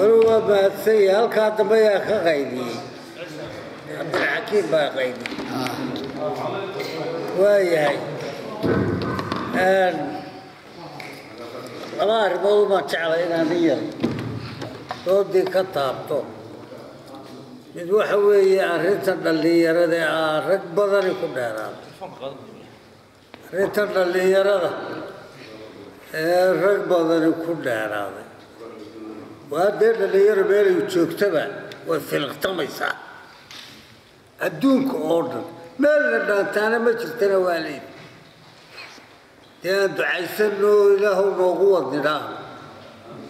Golu waa mahadsan yahay. Halkaa dambe yaa ka qaydiyey? Cabdilxakiim baa qaydiyey. Waayahay, laba arrimood baan jeclay inaan in yar doodii ka taabto. Mid waxa weeye arrinta dhallinyarada ee aa rag badani ku dheeraado, arrinta dhallinyarada ee rag badani ku dheeraaday. Waa dee dhallinyaro meelay joogtaba way filiqtamaysaa adduunka oo dhan, meelna dhaantaana ma jirtana. Waa leedi dee aan ducaysano, Ilaahow noogu wadnidhaahno.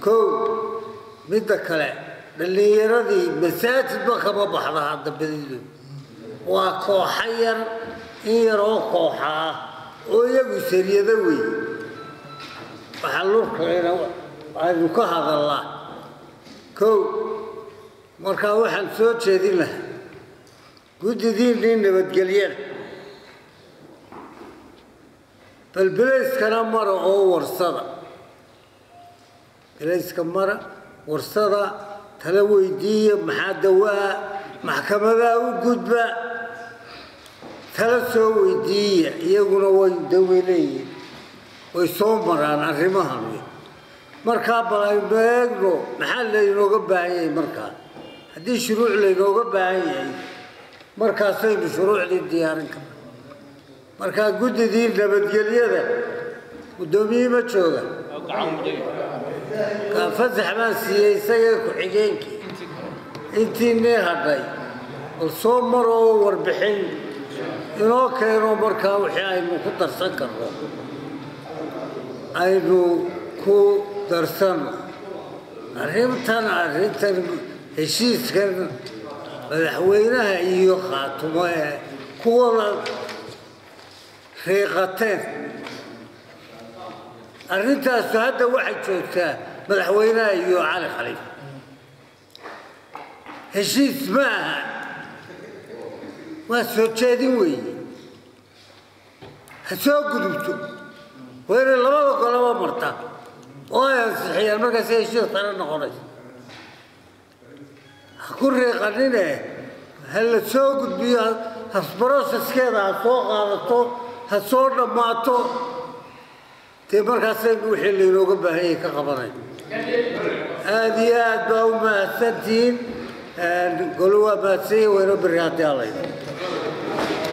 Kow, midda kale, dhallinyaradii masaajidba kama baxda hadda badidu. Waa kooxo yar, in yar oo kooxa ah oo iyagu sariyado weeye. Waxaa lurkayna aynu ka hadalnaa. Kow, markaa waxaan soo jeedin lahaa guddidiinnii nabadgelyada, bal bilayskana mara oo warsada, bilayska mara, warsada, tala weydiiya, maxaa dawaa, maxkamadaha u gudba, tala soo weydiiya. Iyaguna way dawe leeyihin, way soo maraan arrimahan wey. Markaa bal aynu eegno maxaa laynooga baahan yahay. Markaa haddii shuruuc laynooga baahan yahay, markaasaynu shuruucdii diyaarin karna. Markaa guddidii nabadgelyada guddoomiye ma jooga? Fasax baan siiyey isagee ku-xigeenkii. Intiinii hadhay bal soo maro oo warbixin inoo keeno. Markaa wixii aynu ku darsan karno aynu ku darsanno. Arrintan heshiiskan madaxweynaha iyo Khaatumo ee kuwada riiqateen, arrintaasu hadda waxay joogtaa madaxweynaha iyo Cali Khaliif. Heshiis ma aha, waa soo jeedin weeye. Ha soo gudubto, waa inay labada goloba marta oo ay ansixiyaan, markaas heshiis sare noqonaysa. Ha ku riiqanine, ha la soo gudbiyo, processkeeda ha soo qaadato, ha soo dhammaato. Dee markaasaynu wixii laynooga baahan yahay ka qabanay. Aada iyo aad baa u mahadsantihiin. Golo waa mahadsanya, wayno beri haddii Alla.